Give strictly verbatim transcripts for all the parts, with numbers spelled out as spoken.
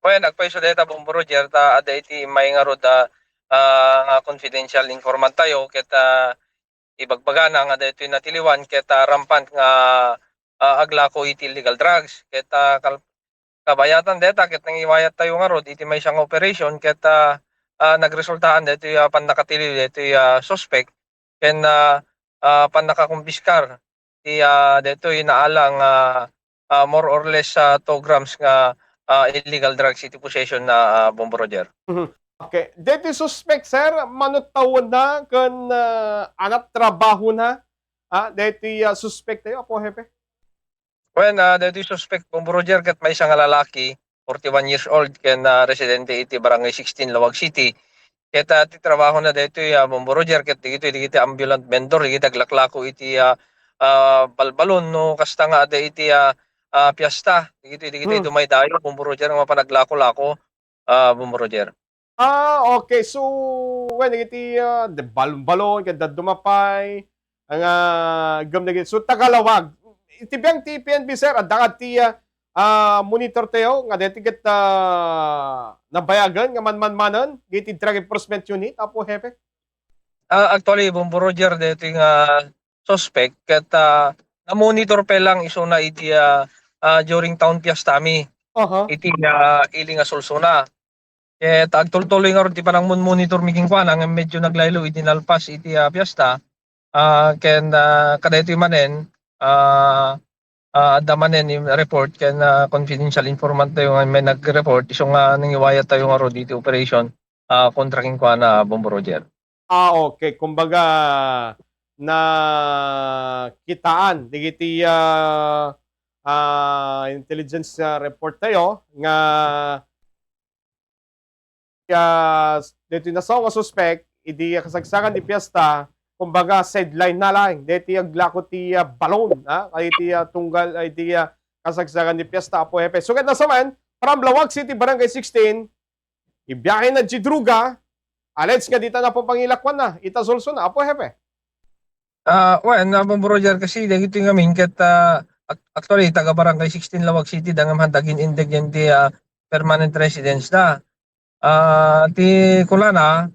Wen, agpayso dayta, Bombo Roger, ta adda iti immay ngarud a, ah, nga confidential informant tayo, ket, ah, ibagbagana nga daytoy natiliwan ket, ah, rampant nga, ah, aglako iti illegal drugs. Ket, ah, kal-, kabayatan dayta ket nangiwayat tayo ngarud iti maysa nga operation ket, ah, ah, nagresultaan daytoy, ah, pannakatiliw daytoy, ah, suspek ken, ah, ah, pannakakumpiskar ti, ah, daytoy naala nga, ah, more or less, ah, two grams nga, ah, illegal drugs iti possession na, ah, Bombo Roger. Mhm. Okay. Daytoy suspek, sir, mano tawenna ken, ah, ania ti trabahona? Ah, daytoy, ah, suspek tayo, Apo Hepe? Wen, ah, daytoy suspek, Bombo Roger, ket maysa nga lalaki, forty-one years old, ken, ah, residente iti Barangay sixteen, Laoag City. Ket, ah, ti trabahona daytoy, ah, Bombo Roger, ket digitoy, digiti ambulant vendor, digiti aglaklako iti, ah, ah, balbalon, no, kasta nga adda iti, ah, ah, piesta. Digitoy, digitoy Hmm. dumaydayo, Bombo Roger, nga mapanaglako-lako, ah, Bombo Roger. Ah, okay. So, wen, iti, ah, the balon-balon, ket dadduma pay, nga, gam dagiti. So, tagalawag. Iti biang ti P N P, sir, adda nga ti, ah, ah, monitor tayo, nga deti ket, ah, nabayagen nga manmanmanen, iti Drug Enforcement Unit, Apo Hepe? Ah, actually, Bombo Roger, deti nga suspect, ket, ah, na-monitor pa lang isuna iti, ah, ah, during town fiesta mi, Aha. iti, ah, ili nga Solsona. Ket agtultuloy ngarud ti panangmun-monitor mi kenkuana ngem medyo naglaylo idi nalpas iti, ah, piesta. Ah, ken, ah, kadaytoy manen, ah, ah, adda manen im-, report ken, ah, confidential informant tayo nga may nag-report isu nga nangiwayat tayo ngarud iti operation, ah, kontra kenkuana, Bombo Roger. Ah, okay. Kumbaga, nakitaan digiti, ah, ah, intelligence, ah, report tayo nga ah, daytoy nasao nga suspek, idi kasagsagan ti piesta, kumbaga, sideline na laeng, daytoy aglako ti, ah, balon, ha? Ay, ti, ah, tunggal, ay, ti, ah, kasagsagan ti piesta, Apo Hepe. So, ket nasawen, from Laoag City, Barangay sixteen, ibiahena ti droga, alleged nga dita napapangilakwanna, ita Solsona, Apo Hepe. Ah, wen, ah, Bombo Roger, kasi dagitoy ngamin ket, ah, ac-, actually, taga Barangay sixteen Laoag City, da ngem handa gin-indeg iti, ah, permanent residence da. Ah, ti kunana,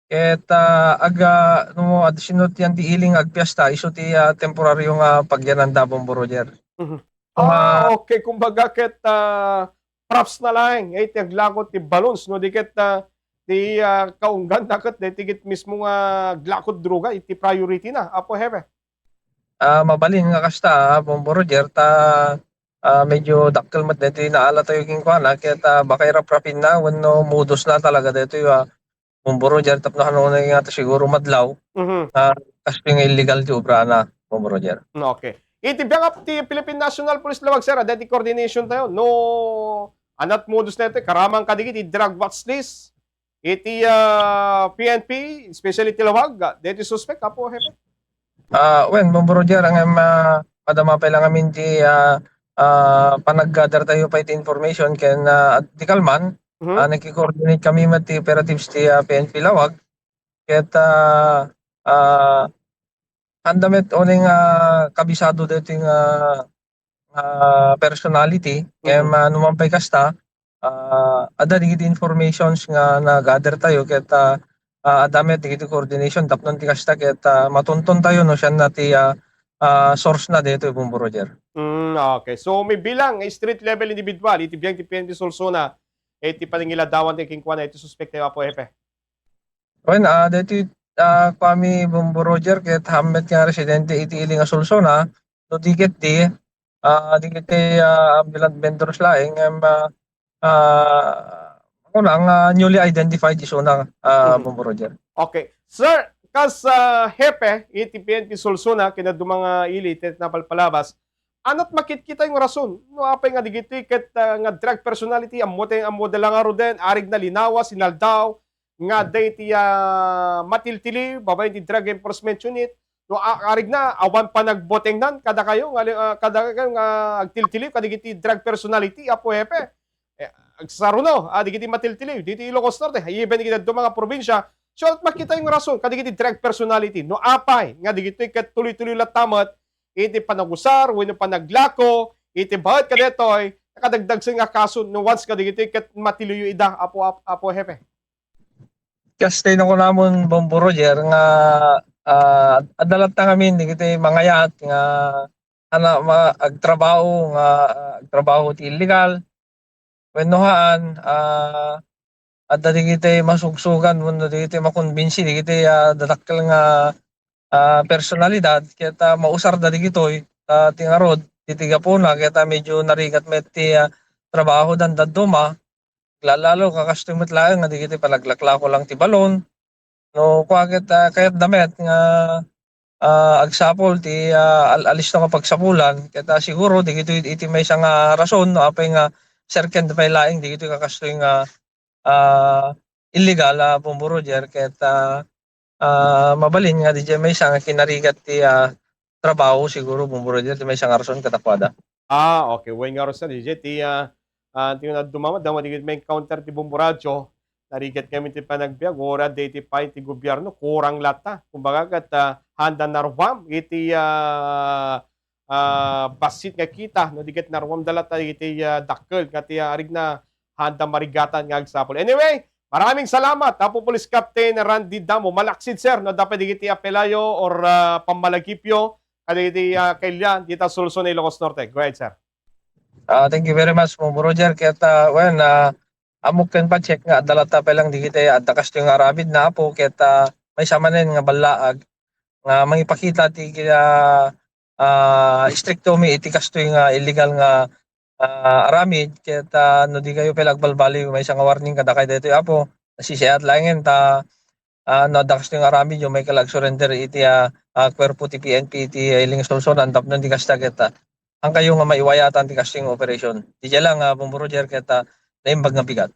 ket, ah, aga, no, ad-, sino ti yan ti ili nga agpiesta, isu ti, ah, temporario nga pagyananda, Bombo Roger. Mhm. So, ah, ah, okay, kumbaga ket, ah, props na laeng, eh, ti aglako ti balons, no, di ket, ah, ti, ah, kaungganna ket daytoy ket mismo nga aglako ti droga iti priority na, Apo Hepe. Ah, mabalin nga kasta, ah, Bombo Roger, ta, ah, medyo dakkel met daytoy naala tayo kenkuana, ket, ah, baka iraprapinna wenno modus na talaga daytoy, ah, Bombo Roger, tapno hano nga ta siguro madlaw, Mhm. ah, kastoy nga illegal ti obrana, Bombo Roger. Mm, okay. Iti biangap ti Philippine National Police Laoag, sir, adda ti coordination tayo. No, ania ti modus na iti karamang kadagiti drug watch list iti, ah, P N P, especially ti Laoag, ah, deti suspek, Apo Hepe? Ah, wen, Bombo Roger, ngem, ah, madama pay lang amin ti, ah, ah, panag-gather tayo pay ti information ken, ah, ti kalman, Mhm. ah, nagki-coordinate kami met ti operatives ti, ah, P N P Laoag. Ket, ah, ah, handa met uling, ah, kabisado daytoy nga, ah, personality. Ngem, Mhm. ah, no man pay kasta, ah, adda dagiti informations nga na-gather tayo ket, ah, ah, adda met dagiti coordination tapno ti kasta ket, ah, matunton tayo no sian na ti, ah, ah, source na daytoy, Bombo Roger. Mm, okay. So, may bilang nga street level individual iti biang ti P N P Solsona, eh, ti panangiladawan ti kenkuana iti suspek tayo, Apo Hepe? Wen, ah, daytoy, ah, kuami, Bombo Roger, ket hammet nga residente iti ili nga Solsona, no di ket di, ah, dagiti, ah, ambulant vendors laeng, ngem, ah, ah, kunana nga newly identified isuna, ah, Mhm. Bombo Roger. Okay. Sir, kas, ah, hepe iti P N P Solsona, ken dadduma nga ili ti napalpalabas, ania ti makitkita nga rason no apay nga dagitoy ket, ah, nga drug personality, ammo ti, ammo da la ngaruden, arigna linawa, sinaldaw, nga adda iti, ah, matiltiliw babaen ti Drug Enforcement Unit, no, a-, arigna, awan panagbutengnan kadakayo nga, ah, kadakayo nga agtiltiliw kadagiti drug personality, Apo Hepe. Eh, agsaro no, ah, dagiti matiltiliw, diti Ilocos Norte, even iti dadduma nga probinsya, so, ania ti makitkita nga rason kadagiti drug personality, no apay nga dagitoy ket tuloy-tuloy latta met iti panagusar wenno panaglako iti baet kadaytoy nakadagdagsen nga kaso no once nga dagitoy ket matiloyyo ida, Apo, Ap-, Apo Hepe? Kastoy no kunamon, Bombo Roger, nga, ah, adda latta ngamin dagiti mangayat nga ana ma-, agtrabaho nga, ah, agtrabaho ti illegal. Wenno haan, ah, adda dagiti masugsugan wenno dagiti makumbinsi dagiti, ah, dadakkel nga, ah, personalidad ket, ah, mausarda dagitoy, ah, ti ngarud, ti gapuna ket, ah, medyo narigat met ti, ah, trabaho dan dadduma. Lalo-lalo kakastoy met laeng nga dagiti panaglaklako lang ti balon. No, kua ket, ah, kayatda met nga, ah, agsapul ti, ah, al-, alisto nga pagsapulan. Ket, ah, siguro dagitoy iti maysa nga rason no apay nga serkenda pay laeng dagitoy kakastoy nga, ah, illegal, ah, Bombo Roger, ket, ah, ah, mabalin nga diay maysa nga kinarigat ti, ah, trabaho siguro, Bombo Roger, ti maysa nga rason kadakuada. Ah, okay. Wen nga rason, diay ti, ah, ah, ti nga dumama, dama digit may encounter ti Bombo Radyo, narigat kami ti panagbiag, ora day ti pay ti gobierno, kurang latta. Kumbaga, ket, ah, handa narwam, iti, ah, ah, bassit nga kita, no, diket narwam da latta, iti, ah, dakkel, nga ti, ah, arigna, handa marigatan nga agsapul. Anyway, maraming salamat, Apo Police Captain Randy Damo. Malaksid, sir, no, dapat digiti apelayo or, ah, pammalagipyo, kadagiti, ah, kailian, dita Solson, Ilocos Norte. Go ahead, sir. Ah, thank you very much, Bombo Roger. Ket, ah, wen, ah, ammok ken pa-check nga adda latta pay lang digiti adda kastoy nga aramid na, Apo, ket, ah, maysa manen nga ballaag nga mangipakita ti, ah, ah, istrikto mi iti kastoy nga illegal nga, ah, aramid. Ket, ah, no di kayo pay agbalbaliw, maysa nga warning kadakay daytoy, Apo. Nasisiat laengen ta, ah, no adda kastoy nga aramid, yo may kala agsurrender iti, ah, ah, kuerpo ti P N P iti, ah, Iling Solsonan tapno di kasta ket, ah, ang kayo nga maiwayatan ti kastoy nga operation. Diay lang, ah, Bombo Roger, ket, ah, naimbag nga bigat.